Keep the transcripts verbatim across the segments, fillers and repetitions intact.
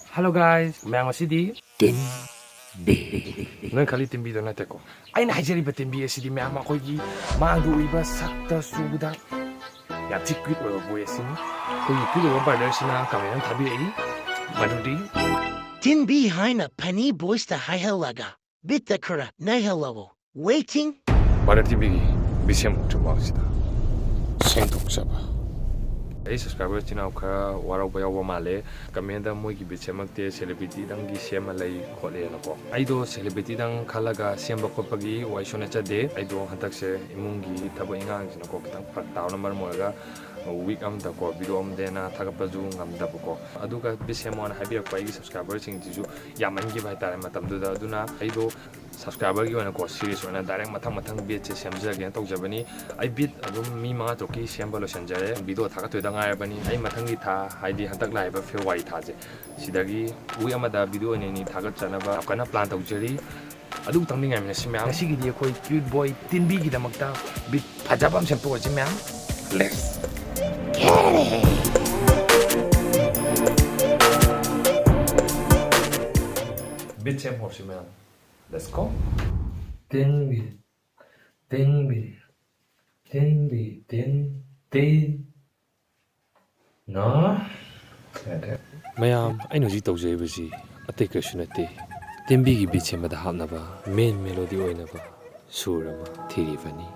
Hello guys, ꯃꯌꯥꯝ, ꯉꯁꯤꯗꯤ ꯇꯤꯟꯕꯤ꯫ ꯅꯪ ꯈꯜꯂꯤ ꯇꯤꯟꯕꯤꯗꯣ ꯅꯠꯇꯦꯀꯣ꯫ ꯑꯩꯅ ꯍꯥꯏꯖꯔꯤꯕ ꯇꯤꯟꯕꯤ ꯑꯁꯤꯗꯤ, ꯃꯌꯥꯝ, ꯑꯩꯈꯣꯏꯒꯤ ꯃꯥꯡꯗ ꯎꯏꯕ ꯁꯛꯇ ꯆꯨꯕꯗ ꯌꯥꯝ ꯊꯤ cute ꯑꯣꯏꯕ boy ꯑꯁꯤꯅꯤ꯫ ꯑꯩꯈꯣꯏꯒꯤ cute ꯑꯣꯏꯕ brother ꯁꯤꯅ comment ꯑꯃ ꯊꯥꯕꯤꯔꯛꯏ, ꯃꯗꯨꯗꯤ, ꯇꯤꯟꯕꯤ ꯍꯥꯏꯅ funny voice ꯇ ꯍꯥꯏꯍꯜꯂꯒ beat ꯇ ꯈꯔ ꯅꯩꯍꯜꯂꯛꯑꯣ꯫ Waiting꯫ Brother ꯇꯤꯟꯕꯤꯒꯤ beat ꯁꯦꯝ ꯍꯧꯗ꯭ꯔꯤꯐꯥꯎꯁꯤꯗ ꯁꯦꯡꯗꯣꯛꯆꯕ꯫ ꯑꯩ subscriber ꯏꯆꯤꯟ ꯏꯅꯥꯎ ꯈꯔ ꯋꯥꯔꯧꯕ ꯌꯥꯎꯕ ꯃꯥꯜꯂꯦ꯫ Comment ꯇ ꯃꯣꯏꯒꯤ beat ꯁꯦꯝꯃꯛꯇꯦ, celebrity ꯗꯪꯒꯤ ꯁꯦꯝꯃ ꯂꯩ ꯈꯣꯠꯂꯦꯅꯀꯣ꯫ ꯑꯩꯗꯣ celebrity ꯗꯪ ꯈꯜꯂꯒ ꯁꯦꯝꯕ ꯈꯣꯠꯄꯒꯤ ꯋꯥꯔꯤꯁꯨ ꯅꯠꯆꯗꯦ꯫ ꯑꯩꯗꯣ ꯍꯟꯗꯛꯁꯦ ꯏꯃꯨꯡꯒꯤ ꯊꯕꯛ ꯏꯪꯈꯥꯡꯁꯤꯅꯀꯣ ꯈꯤꯇꯪ ꯐꯔꯛ ꯇꯥꯕꯅ ꯃꯔꯝ ꯑꯣꯏꯔꯒ week ꯑꯃꯗꯀꯣ video ꯑꯃꯗꯩ ꯍꯦꯟꯅ ꯊꯥꯒꯠꯄꯁꯨ ꯉꯝꯗꯕꯀꯣ꯫ ꯑꯗꯨꯒ beat ꯁꯦꯝꯃꯣꯅ ꯍꯥꯏꯕꯤꯔꯛꯄ ꯑꯩꯒꯤ subscriber ꯁꯤꯡꯁꯤꯁꯨ ꯌꯥꯝꯃꯟꯈꯤꯕ ꯍꯥꯏꯇꯥꯔꯦ ꯃꯇꯝꯗꯨꯗ꯫ ꯑꯗꯨꯅ ꯑꯩꯗꯣ subscriber ꯒꯤ ꯑꯣꯏꯅꯀꯣ serious ꯑꯣꯏꯅ direct ꯃꯊꯪ ꯃꯊꯪ beat ꯁꯦ ꯁꯦꯝꯖꯒꯦꯅ ꯇꯧꯖꯕꯅꯤ꯫ ꯑꯩ beat ꯑꯗꯨꯝ ꯃꯤ ꯃꯉꯥ ꯇꯔꯨꯛꯀꯤ ꯁꯦꯝꯕ ꯂꯣꯏꯁꯤꯟꯖꯔꯦ꯫ Video ꯊꯥꯒꯠꯇꯣꯏꯗ ꯉꯥꯏꯔꯕꯅꯤ꯫ ꯑꯩ ꯃꯊꯪꯒꯤ ꯊꯥ, ꯍꯥꯏꯗꯤ ꯍꯟꯗꯛ ꯂꯥꯛꯏꯕ February ꯊꯥꯁꯦ, ꯁꯤꯗꯒꯤ week ꯑꯃꯗ video ꯑꯅꯤ ꯑꯅꯤ ꯊꯥꯒꯠꯆꯅꯕ ꯌꯥꯝ ꯀꯟꯅ plan ꯇꯧꯖꯔꯤ꯫ ꯑꯗꯨꯇꯪꯗꯤ ꯉꯥꯏꯃꯤꯟꯅꯁꯤ ꯃꯌꯥꯝ꯫ ꯉꯁꯤꯒꯤꯗꯤ ꯑꯩꯈꯣꯏ cute boy ꯇꯤꯟꯕꯤꯒꯤꯗꯃꯛꯇ beat ꯐꯖꯕ ꯑꯃ ꯁꯦꯝꯗꯣꯛꯑꯁꯤ ꯃꯌꯥꯝ꯫ Let's get it! Beat ꯁꯦꯝ ꯍꯧꯔꯁꯤ ꯃꯌꯥꯝ꯫ Let's go. ꯇꯤꯟꯕꯤ, ꯇꯤꯟꯕꯤ, ꯇꯤꯟꯕꯤ, ꯇꯤꯟ, ꯇꯤꯟ꯫ ꯅꯣ? ꯌꯥꯗ꯭ꯔꯦ꯫ ꯃꯌꯥꯝ, ꯑꯩꯅ ꯍꯧꯖꯤꯛ ꯇꯧꯖꯔꯤꯕꯁꯤ ꯑꯇꯩ ꯀꯔꯤꯁꯨ ꯅꯠꯇꯦ꯫ ꯇꯤꯟꯕꯤꯒꯤ beat ꯁꯦꯝꯕꯗ ꯍꯥꯞꯅꯕ main melody ꯑꯣꯏꯅꯕ ꯁꯨꯔ ꯑꯃ ꯊꯤꯔꯤꯕꯅꯤ꯫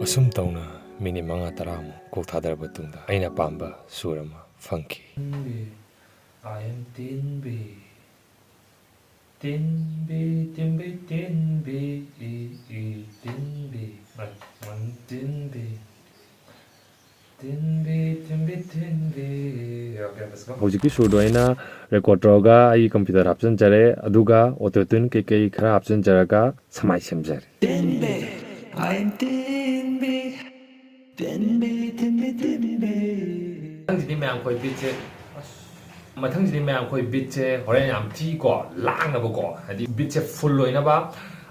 ꯑꯁꯨꯝ ꯇꯧꯅ minute ꯃꯉꯥ ꯇꯔꯥꯃꯨꯛ ꯀꯣꯛ ꯊꯥꯗꯔꯕ ꯇꯨꯡꯗ ꯑꯩꯅ ꯄꯥꯝꯕ ꯁꯨꯔ ꯑꯃ ꯐꯪꯈꯤ꯫ ꯇꯤꯟꯕꯤ, I am ꯇꯤꯟꯕꯤ꯫ ꯇꯤꯟꯕꯤ, ꯇꯤꯟꯕꯤ, ꯇꯤꯟꯕꯤ, ꯏ, ꯏ, ꯇꯤꯟꯕꯤ꯫ ꯇꯤꯟꯕꯤ꯫ ꯇꯤꯟꯕꯤ, ꯇꯤꯟꯕꯤ, ꯇꯤꯟꯕꯤ꯫ Okay, let's go. ꯍꯧꯖꯤꯛꯀꯤ ꯁꯨꯔꯗꯣ ꯑꯩꯅ record ꯇꯧꯔꯒ ꯑꯩꯒꯤ computer ꯗ ꯍꯥꯞꯆꯤꯟꯖꯔꯦ, ꯑꯗꯨꯒ auto tune ꯀꯩꯀꯩ ꯈꯔ ꯍꯥꯞꯆꯤꯟꯖꯔꯒ ꯁꯃꯥꯏ ꯁꯦꯝꯖꯔꯦ꯫ ꯇꯤꯟꯕꯤ, I am ꯇꯤꯟꯕꯤ꯫ ꯇꯤꯟꯕꯤ, ꯇꯤꯟꯕꯤ, ꯇꯤꯟꯕꯤ꯫ ꯃꯊꯪꯁꯤꯗꯤ ꯃꯌꯥꯝ ꯑꯩꯈꯣꯏ beat ꯁꯦ, ꯑꯁ, ꯃꯊꯪꯁꯤꯗꯤ ꯃꯌꯥꯝ ꯑꯩꯈꯣꯏ beat ꯁꯦ ꯍꯣꯔꯦꯟ ꯌꯥꯝ ꯊꯤꯀꯣ, ꯂꯥꯡꯅꯕꯀꯣ, ꯍꯥꯏꯗꯤ beat ꯁꯦ full ꯑꯣꯏꯅꯕ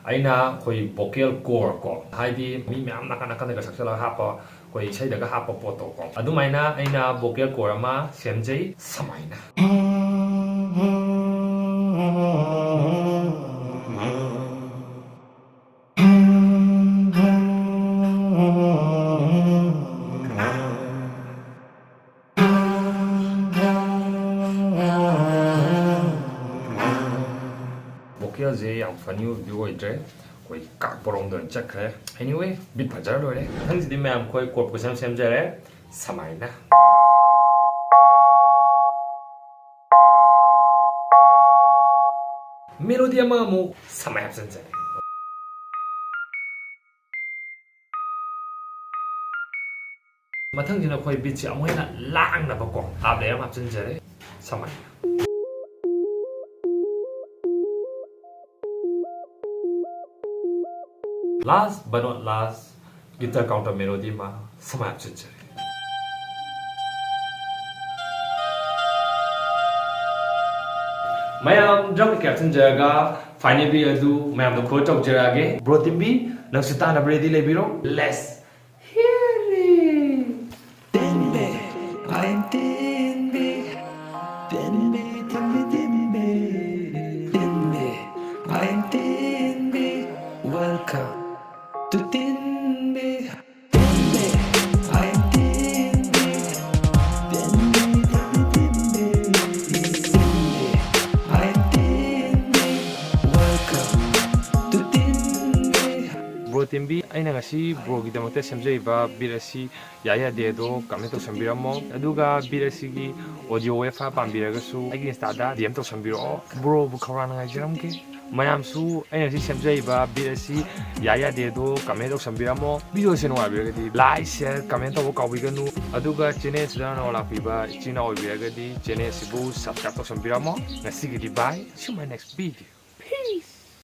ꯑꯩꯅ ꯑꯩꯈꯣꯏ vocal core ꯀꯣ, ꯍꯥꯏꯗꯤ ꯃꯤ ꯃꯌꯥꯝ ꯅꯥꯀꯟ ꯅꯥꯀꯟꯗꯒ ꯁꯛꯆꯜꯂꯒ ꯍꯥꯞꯄ ꯑꯩꯈꯣꯏ ꯏꯁꯩꯗꯒ ꯍꯥꯞꯄ ꯄꯣꯠꯇꯣꯀꯣ꯫ ꯑꯗꯨꯃꯥꯏꯅ ꯑꯩꯅ vocal core ꯑꯃ ꯁꯦꯝꯖꯩ꯫ ꯁꯃꯥꯏꯅ꯫ Vocalꯁꯦ ꯌꯥꯝ funny ꯑꯣꯏꯕꯗꯤ ꯑꯣꯏꯗ꯭ꯔꯦ, ꯑꯩꯈꯣꯏ ꯀꯥꯛꯄꯔꯣꯝꯗ ꯑꯣꯏꯅ ꯆꯠꯈ꯭ꯔꯦ꯫ Anyway, beat ꯐꯖꯔ ꯂꯣꯏꯔꯦ꯫ ꯃꯊꯪꯁꯤꯗꯤ ꯃꯌꯥꯝ ꯑꯩꯈꯣꯏ chord ꯀꯣꯏꯁꯦꯝ ꯁꯦꯝꯖꯔꯦ꯫ ꯁꯃꯥꯏꯅ꯫ Melody ꯑꯃ ꯑꯃꯨꯛ ꯁꯃꯥꯏ ꯍꯥꯞꯆꯤꯟꯖꯔꯦ꯫ ꯃꯊꯪꯁꯤꯅ ꯑꯩꯈꯣꯏ beatꯁꯦ ꯑꯃꯨꯛ ꯍꯦꯟꯅ ꯂꯥꯡꯅꯕꯀꯣ half layer ꯑꯃ ꯍꯥꯞꯆꯤꯟꯖꯔꯦ꯫ ꯁꯃꯥꯏꯅ꯫ Last but not last, guitar counter melody ꯑꯃ ꯁꯃꯥꯏ ꯍꯥꯞꯆꯤꯟꯖꯔꯦ꯫ ꯃꯌꯥꯝ drum kit ꯍꯥꯞꯆꯤꯟꯖꯔꯒ final beat ꯑꯗꯨ ꯃꯌꯥꯝꯗ ꯈꯣꯏ ꯇꯧꯖꯔꯛꯑꯒꯦ꯫ Bro ꯇꯤꯝꯕꯤ, ꯅꯪꯁꯨ ꯇꯥꯅꯕ ready ꯂꯩꯕꯤꯔꯣ꯫ Let's hear it! ꯇꯤꯟꯕꯤ, I'm ꯇꯤꯟꯕꯤ, ꯇꯤꯟꯕꯤ, ꯇꯤꯟꯕꯤ, ꯇꯤꯟꯕꯤ, ꯇꯤꯟꯕꯤ, I'm ꯇꯤꯟꯕꯤ, welcome to ꯇꯤꯟꯕꯤ, ꯇꯤꯟꯕꯤ, I'm ꯇꯤꯟꯕꯤ, ꯇꯤꯟꯕꯤ, ꯇꯤꯟꯕꯤ, ꯇꯤꯟꯕꯤ, ꯇꯤꯟꯕꯤ, I'm ꯇꯤꯟꯕꯤ, welcome to ꯇꯤꯟꯕꯤ꯫ Bro ꯇꯤꯟꯕꯤ, ꯑꯩꯅ ꯉꯁꯤ broꯒꯤꯗꯃꯛꯇ ꯁꯦꯝꯖꯔꯤꯕ beat ꯑꯁꯤ ꯌꯥꯏ ꯌꯥꯗꯦ ꯑꯗꯣ comment ꯇꯧꯁꯟꯕꯤꯔꯝꯃꯣ꯫ ꯑꯗꯨꯒ beat ꯑꯁꯤꯒꯤ audio wave file ꯄꯥꯝꯕꯤꯔꯒꯁꯨ ꯑꯩꯒꯤ Instaꯗ D M ꯇꯧꯁꯟꯕꯤꯔꯛꯑꯣ꯫ Broꯕꯨ ꯈꯧꯔꯥꯡꯅ ꯉꯥꯏꯖꯔꯝꯒꯦ꯫ ꯃꯌꯥꯝꯁꯨ ꯑꯩꯅ ꯉꯁꯤ ꯁꯦꯝꯖꯔꯤꯕ beat ꯑꯁꯤ ꯌꯥꯏ ꯌꯥꯗꯦ ꯑꯗꯣ comment ꯇꯧꯁꯟꯕꯤꯔꯝꯃꯣ꯫ Videoꯁꯦ ꯅꯨꯡꯉꯥꯏꯕꯤꯔꯒꯗꯤ like, share, comment ꯇꯧꯕ ꯀꯥꯎꯕꯤꯒꯅꯨ꯫ ꯑꯗꯨꯒ channelꯁꯤꯗ ꯅꯧꯅ ꯂꯥꯛꯄꯤꯕ ꯏꯆꯤꯟ ꯏꯅꯥꯎ ꯑꯣꯏꯕꯤꯔꯒꯗꯤ channelꯁꯤꯕꯨ subscribe ꯇꯧꯁꯟꯕꯤꯔꯝꯃꯣ꯫ ꯉꯁꯤꯒꯤꯗꯤ bye, see you in my next video꯫